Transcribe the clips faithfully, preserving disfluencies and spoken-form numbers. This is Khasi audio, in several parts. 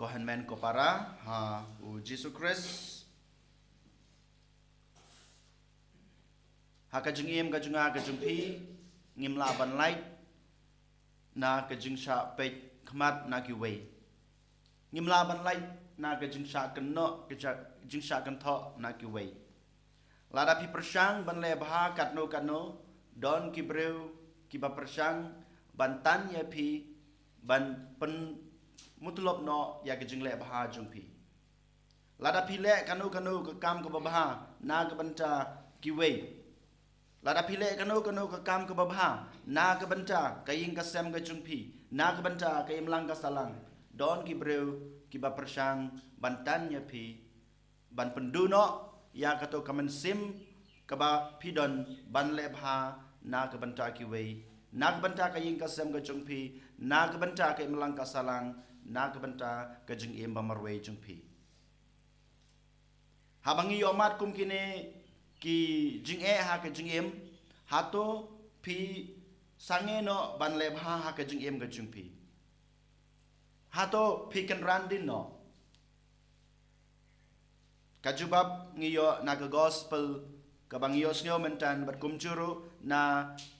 Ko hynmen ko para ha u Jisu Khrist. Ha ka jingim ka jong nga ka jong phi, ngim lah ban lait na ka jingshah peit khmat na kiwei. Ngim lah ban lait na ka jingshah kynnoh, ka ja-, jingshah kynthoh na kiwei. Lada phi pyrshang ban leh bha katno katno, don ki briew kiba pyrshang ban tan ïa phi, ban pynmutlop noh ïa ka jingleh bha jong phi. Lada phi leh kano kano ka kam kaba bha na ka bynta kiwei. Lada phi leh kano kano ka kam kaba bha na ka bynta ka ïing ka sem ka jong phi, na ka bynta ka imlang ka sahlang, don ki briew kiba pyrshang ban tan ïa phi, ban pynduh noh ïa kato ka mynsiem kaba phi don ban leh bha na ka bynta kiwei, na ka bynta ka ïing ka sem ka jong phi, na ka bynta ka imlang ka sahlang, na ka bynta ka jingim ba marwei jong phi. Haba ngi ïohmat kum kine ki jingeh ha ka jingim, hato phi sangeh noh ban leh bha ha ka jingim ka jong phi? Hato phi kynran dien noh? Ka jubab ngi ïoh na ka gospel kaba ngi ïohsngew mynta bad kumjuh ruh na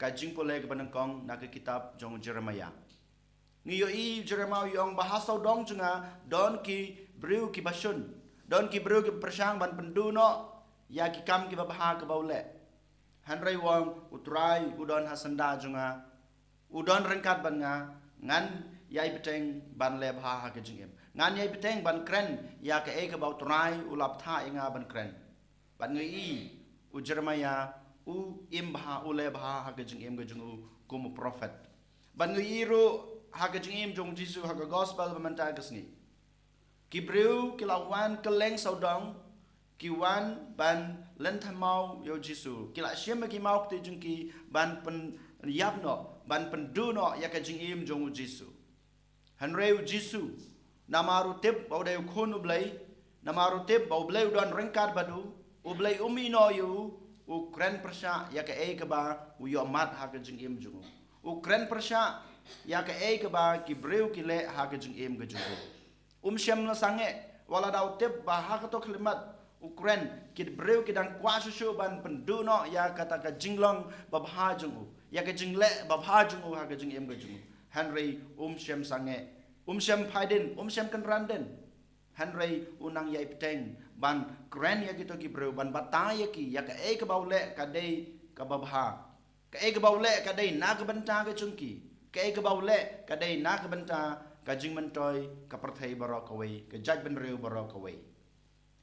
ka jingpule kaba nyngkong na ka kitab jong u Jeremiah. Ngi ïohi u Jeremiah u ong ba ha sawdong jong nga don ki briew kiba shun, don ki briew kiba pyrshang ban pynduh noh ïa ki kam kiba bha kaba u leh. Hynrei u ong, U Trai u don ha syndah jong nga, u don ryngkat bad nga, ngan ïai bteng ban leh bha ha ka jingim. Ngan ïai bteng ban kren ïa kaei kaba U Trai u la bthah ïa nga ban kren. Bad ngi ïohi u Jeremiah u im bha, u leh bha ha ka jingim ka jong u kum u prophet. Bad ngi ïohi ruh ha ka jingim jong u Jisu ha ka gospel ba mynta ka sngi. Ki briew ki la wan kylleng sawdong, ki wan ban lynthem maw ïa u Jisu. Ki la shim ïa ki mawkti jong ki ban pynïap noh, ban pynduh noh ïa ka jingim jong u Jisu. Hynrei u Jisu, namar u tip ba u dei u khun u Blei, namar u tip ba u Blei u don ryngkat bad u, u Blei um ïehnoh ïa u, u kren pyrshah ïa kaei kaba u ïohmat ha ka jingim jong u. U kren pyrshah ïa kaei kaba ki briew ki leh ha ka jingim ka jong u. Um shym la sangeh, wat lada u tip ba ha kato ka khyllipmat u kren, ki briew ki dang kwah shuh shuh ban pynduh noh ïa kata ka jinglong babha jong u, ïa ka jingleh babha jong u ha ka jingim ka jong u. Hynrei um shym sangeh, um shym phai dien, um shym kynran dien. Hynrei u nang ïai bteng ban kren ïa kito ki briew, ban batai ïa ki ïa kaei kaba u leh ka dei kaba bha. Kaei kaba u leh ka dei na ka bynta ka jong ki. Kaei kaba u leh ka dei na ka bynta ka jingmyntoi ka pyrthei baroh kawei, ka jaitbynriew baroh kawei.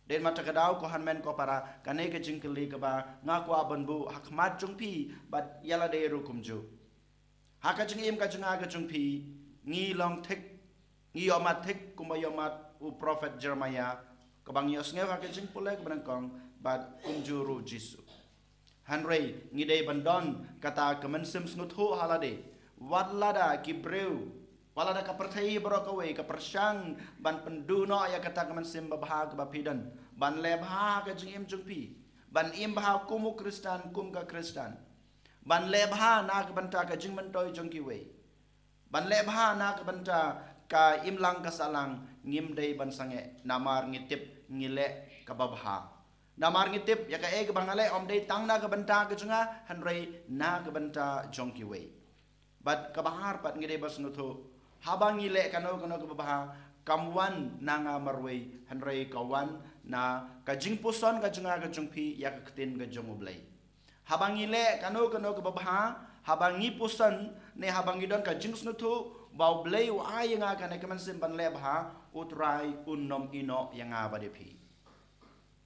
Dei namar kata ka daw, ko hynmen ko para, kane ka jingkylli kaba nga kwah ban buh ha khmat jong phi bad ïa lade ruh kumjuh. Ha ka jingim ka jong nga ka jong phi, ngi long thik, ngi ïohmat thik kumba ïohmat u prophet Jeremiah, kaba ngi ïohsngew ha ka jingpule kaba nyngkong, bad kumjuh ruh u Jisu. Hynrei ngi dei ban don kata ka mynsiem sngewthuh ha lade, wat lada ki briew, wat lada ka pyrthei baroh kawei ka pyrshang ban pynduh noh ïa kata ka mynsiem babha kaba phi don, ban leh bha ha ka jingim jong phi, ban im bha kum u Khristan, kum ka Khristan, ban leh bha na ka bynta ka jingmyntoi jong kiwei, ban leh bha na ka bynta ka imlang ka sahlang, ngim dei ban sangeh, namar ngi tip ngi leh kaba bha. Namar ngi tip ïa kaei kaba nga leh ym dei tang na ka bynta ka jong nga, hynrei na ka bynta jong kiwei. Bad kaba ar pat, ngi dei ban sngewthuh, haba ngi leh kano kano kaba bha, kam wan na nga marwei, hynrei ka wan na ka jingpuson ka jong nga ka jong phi ïa ka ktien ka jong u Blei. Haba ngi leh kano kano kaba bha, haba ngi puson, ne haba ngi don ka jingsngewthuh ba u Blei u ai ïa nga kane ka mynsiem ban leh bha, u Trai un ym ïehnoh ïa nga bad ïa phi.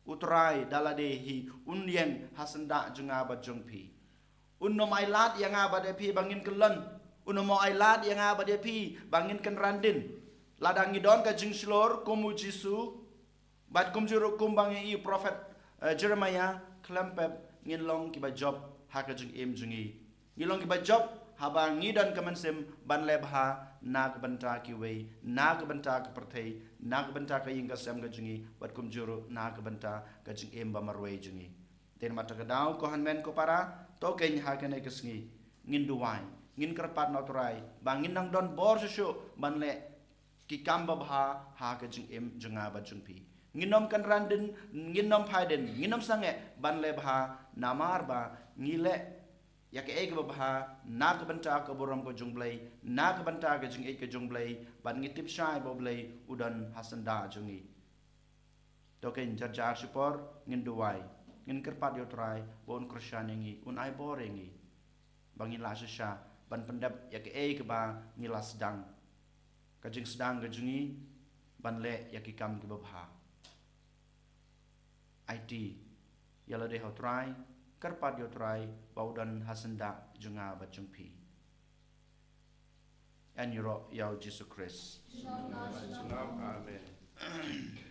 U Trai da lade hi un ïeng ha syndah jong nga bad jong phi. Un ym ailad ïa nga bad ïa phi ba ngin kyllon. Un ym ailad ïa nga bad ïa phi ba ngin kynran dien. Lada ngi don ka jingshlur kum u Jisu, bad kumjuh ruh kumba ngi ïohi u prophet, eh, Jeremiah, khlem pep ngin long kiba jop ha ka jingim jong ngi. Ngi long kiba jop haba ngi don ka mynsiem ban leh bha na ka bynta kiwei, na ka bynta ka pyrthei, na ka bynta ka ïing ka sem ka jong ngi, bad kumjuh ruh na ka bynta ka jingim ba marwei jong ngi. Dei namar kata ka daw, ko hynmen ko para, to keiñ ha kane ka sngi ngin duwai, ngin kyrpad na u Trai ba ngin nang don bor shuh shuh ban leh ki kam babha ha ka jingim jong nga bad jong phi. Ngin ym kynran dien, ngin ym phai dien, ngin ym sangeh ban leh bha, namar ba ngi leh ïa kaei kaba bha na ka bynta ka burom ka jong U Blei, na ka bynta ka jingïeit ka jong U Blei, bad ngi tip shai ba U Blei u don ha syndah jong ngi. To kein, jar jar shipor ngin duwai, ngin kyrpad ïa U Trai ba un kyrshan ïa ngi, un ai bor ïa ngi, ba ngin lah shisha ban pyndep ïa kaei kaba ngi la sdang, ka jingsdang ka jong ngi ban leh ïa ki kam kiba bha. Aiti ïa lade ha U Trai, kyrpad ïa U Trai ba u don ha syndah jong nga bad jong phi. Ïaroh ïa U Jisu Khrist. Amen.